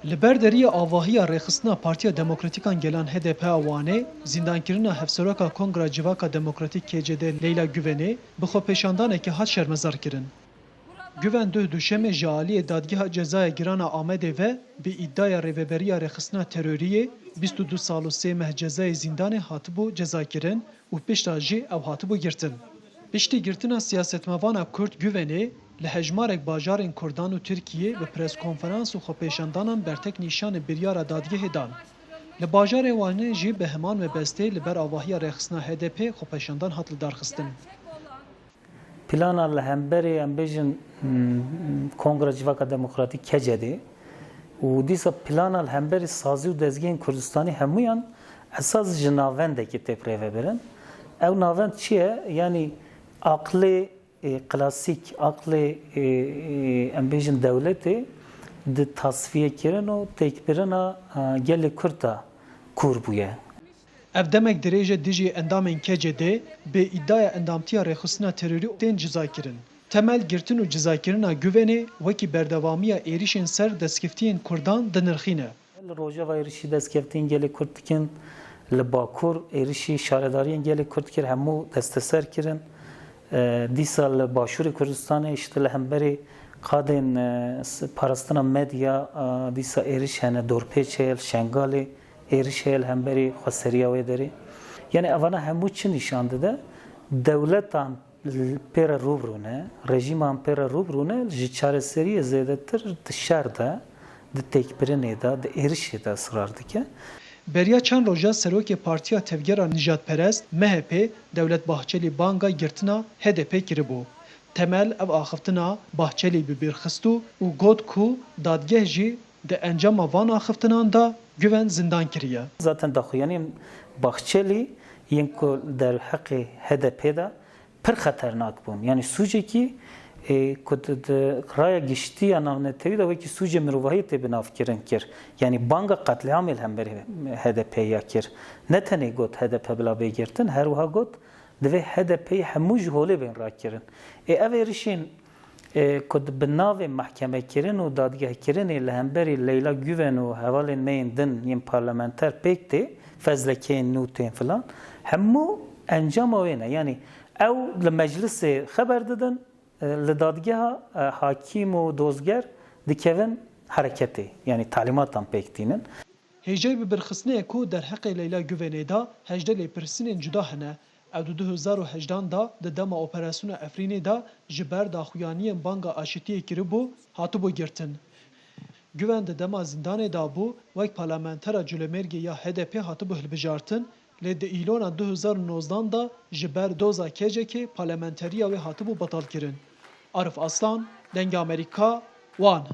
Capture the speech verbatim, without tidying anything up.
Li ber deriyê avahiya rêxistina Partiya Demokratîk a Gelan H D P a Wanê, zîndankirina Hevseroka Kongra Civaka Demokratîk K C D Leyla Guvenê, bi xwepêşandanekê hat şermezar kirin. Guven duh Duşemê ji aliyê Dadgeha Cezaya Giran a Amedê ve bi îdiaya rêveberiya rêxistina teroriyê bîst û du sal û sê meh cezayê zîndanê hatibû cezakirin û pişta jî ew hatibû girtin. Piştî girtina siyasetmevana Kurd Guvenê li hejmarek bajarên Kurdan û Tirkiyê bi preskonferans û xwepêşandanan bertek nîşanê biryara dadgehê dan. Li bajarê Wanê jî bi heman mebestê li ber avahiya rêxistina H D P xwepêşandan hat lidarxistin. Plana li hemberî, em bêjin, hmm, Kongra Civaka Demokratîk, K C D, û dîsa plana li hemberî sazî û dezgehên Kurdistanî hemûyan esas ji navendekê tê birêvebirin. Ew navend çi ye? Yanî aqlê, e, klasîk, aqlê, e, e, em bêjin dewletê di tasfiyekirin û têkbirina, e, gelê Kurd de kûr bûye. Ev demek dirêj e dijî endamên K C D bi îdiaya endamtiya rêxistina terorî tên cizakirin. Temel girtin û cizakirina Guvenê wekî berdewamiya êrişên ser destkeftiyên Kurdan dinirxîne. Li Rojava êrişî destkeftiyên gelê Kurd dikin, li Bakur êrişî şaredariyên gelê Kurd kir, hemû desteser kirin. E, dîsa li Başûrê Kurdistanê, işte, li hemberî qadên, e, s-, parastina medya, e, dîsa êriş hene, dorpêç heye li Şengalê. Êriş heye li hemberî xweseriya wê derê. Yanî evana hemû çi nîşan dide? Dewletan pê re rû bi rû ne, rejîman pê re rû bi rû ne, ji çareseriyê zêdetir di şer de, di têkbirinê de, di êrişê de israr dike. Beriya çend roja serokê Partiya Tevgera Nijadperest, M H P, Dewlet Bahçelî banga girtina H D P kiribû. Temel ev axiftina Bahçelî bi bîr xist û got ku dadgeh jî di encama van axiftinan de Guven zindan kiriye. Zaten daxuyaniyên Bahçelî yên ku derheqê H D P de pir xeternak bûn. Yanî sûcekî, e, ku di, di raya giştî ya navnetewî de wekî sûcê mirovahiyê tê binavkirin kir. Yanî banga qetlîamê li hemberî H D P ya kir. Ne tenê got H D P bila bê girtin, her wiha got divê H D P'yê hemû ji holê bên rakirin. Ê ev êrişên, e, ku di bi navê mehkemekirin û dadgehkirinê li hemberî Leyla Guven û hevalên me yên din yên parlamenter pêk tê, fezlekeyên nû tên filan, hemû encama wê ne. Yanî ew li meclisê xeber didin, e, li dadgeha, e, hakîm û dozger dikevin hereketê, yanî talîmatan pêk tînin. Hêjayî bibirxistinê ye ku derheqê Leyla Guvenê de hejdeh lêpirsînên cuda hene. Ew di du hezar û hejdan de di dema operasyona Efrînê de ji ber daxuyaniyên banga aşitiyê kiribû, hatibû girtin. Guven di dema zîndanê de bû, wek parlamentera culemêrgê ya H D P hatibû hilbijartin, lê di îlona du hezar û nozdan de ji ber doza K C K'ê parlamenteriya wê hatibû betalkirin. Arif Aslan, Dengê Amerîka, Wan.